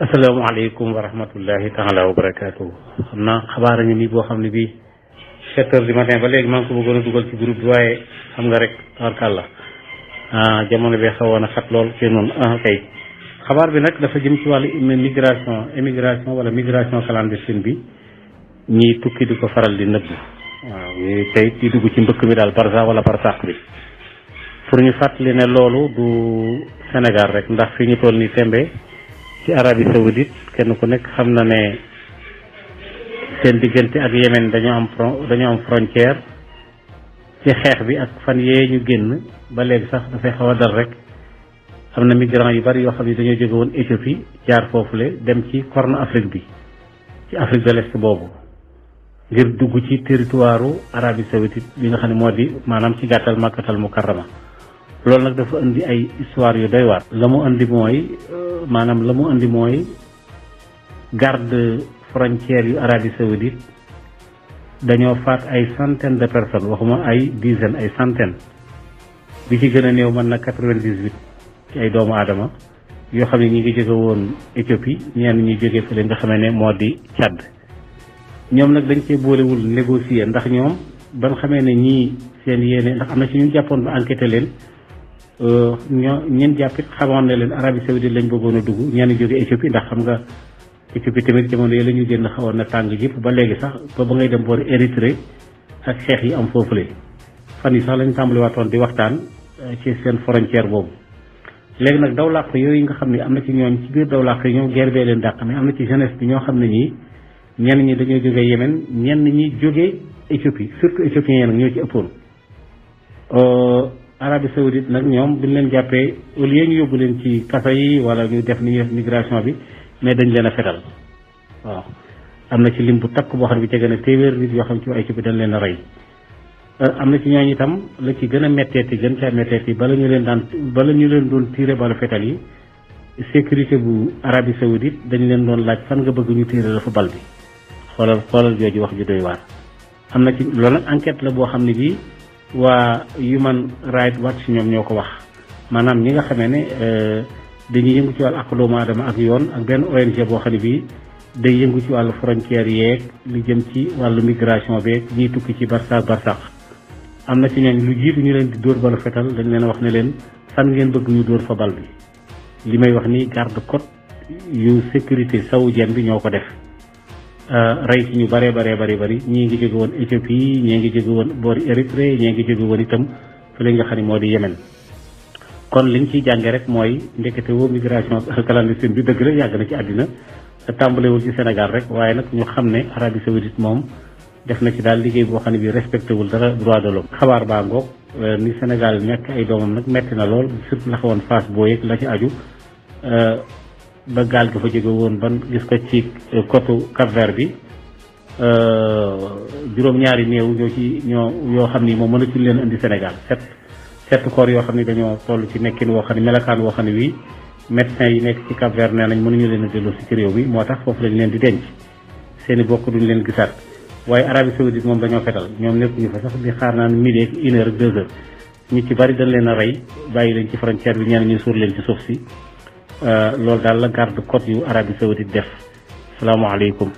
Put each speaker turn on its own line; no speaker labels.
asalaamaaleykum wa rahmatullahi taala wa barakaatu. xam naa xabaar a ngi nii boo xam ne bii 7 heures du matin ba léegi maa ngi ko bëggoon a dugal ci groupe bi waaye xam nga rek tabarkàlla jamono bi xawoon a xat lool te noonu kay xabaar bi nag dafa jëm ci wàllu immigration wala migration clandestine bi ñiy tukki di ko faral di nëbb waaw ñuy tey di dugg ci mbëkk mi daal barsa wala barsaq bi pour ñu fàttali ne loolu du Sénégal rek ndax fi ñu toll nii tembe ci Arabie Saoudite kenn ku nekk xam na ne seen diggante ak Yémen dañoo am frontière ci xeex bi ak fan yee ñu génn ba léegi sax dafay xaw a dal rek am na migrants yu bari yoo xam ne dañoo jóge woon Éthiopie jaar foofule dem ci Corne Afrique bi ci Afrique de l'Est boobu ngir dugg ci territoire Arabie Saoudite bi nga xam ne moo di maanaam ci gàttal Makkatal Mukarrama loolu nag dafa indi ay histoire yu doy waar. la mu indi mooy garde frontière yu Arabie Saoudite dañoo faat ay centaines de personnes waxuma ay dizaines ay centaines bi ci gën a néew mën na 98 ci ay doomu aadama yoo xam ne ñi ngi jóge woon Éthiopie ñenn ñi jóge fële nga xamee ne moo di Tchad. ñoom nag dañ cee boolewul négocier ndax ñoom ban xamee ne ñii seen yéene ndax am na ci ñu jàppoon ba enquêté leen ñeen jàppit xamoon ne leen Arabie Saoudite lañ bëggoon a dugg ñenn jóge Éthiopie ndax xam nga Éthiopie tamit jamono yi la ñu génn xawoon na tàng jëpp ba léegi sax ba ngay dem boori Érythrée ak xeex yi am foofule fan yi sax lañ tàmbali waatoon di waxtaan ci seen frontière boobu. léegi nag daw làq yooyu nga xam ne am na ci ñooñ ci biir daw làq yi ñoom guerre bee leen dàq mais am na ci jeunesse bi ñoo xam ne ñii ñenn ñi dañoo jógee Yémen ñenn ñi jógee Éthiopie surtout éthiopiens yi nag ñoo ci ëppoon. Arabie Saoudite nag ñoom buñ leen jàppee au lieu ñu yóbbu leen ci kaso yi wala ñu def ni migration bi mais dañ leen a fetal waaw am na ci lim bu takk boo xam ne bi jege na téeméer nit yoo xam ci waa Éthiopie dañ leen a rey. am na ci ñooñu itam la ci gën a metteeti gën caa metteeti bala ñu leen doon tiire balu fetal yi sécurité bu Arabie Saoudite dañ leen doon laaj fan nga bëgg ñu tiire la fa bal bi xoolal jooju wax ju doy waar. am na ci loolu nag enquête la boo xam ne bii waa Human Rights Watch ñoom ñoo ko wax maanaam ñi nga xamee ne dañuy yëngu ci wàllu ak doomu aadama ak yoon ak benn ONG boo xam ne bii day yëngu ci wàllu frontière yeeg li jëm ci wàllu migration beeg ñiy tukki ci barsaq am na ci ñooñ lu jiitu ñu leen di dóor balu fetal dañ leen wax ne leen fan ngeen bëgg ñu dóor fa bal bi li may wax ni garde côte yu sécurité saoudienne bi ñoo ko def rey ci ñu bari ñii ngi jóge woon Éthiopie ñii ngi jóge woon boori Érythrée ñii ngi jóge woon itam fële nga xam ne moo di Yémen. kon liñ ciy jànge rek mooy ndekete woo migration clandestine bi dëgg la yàgg na ci àddina te tàmbalewul ci Sénégal rek waaye nag ñu xam ne Arabie Saoudite moom def na ci daal liggéey boo xam ne bi respecté wul dara droit de l'homme. xabaar baa ngoog ni Sénégal ñàkk ay doomam nag metti na lool surtout la xawoon Fass Boye la ci aju ba gaal gi fa jóge woon ban gis ko ci côte Cap-Vert bi juróom-ñaari néew yoo xam ni moom mënatul leen indi Sénégal sept corps yoo xam ne dañoo toll ci nekkin woo xam ne melakaan woo xam ne wii médecins yi nekk ci Cap-Vert nee nañ mënuñu leen a delloo si ci réew mi moo tax foofu lañ leen di denc seeni bokk duñ leen gisaat waaye Arabie Saoudite moom dañoo fetal ñoom nekkuñu fa sax di xaar naan midi ak 1 heure ak 2 heures ñu ci bari dañ leen a rey bàyyi leen ci frontière bi ñeneen ñu suur leen ci suuf si loolu daal la garde côte yu Arabie Saoudite def salaamaaleykum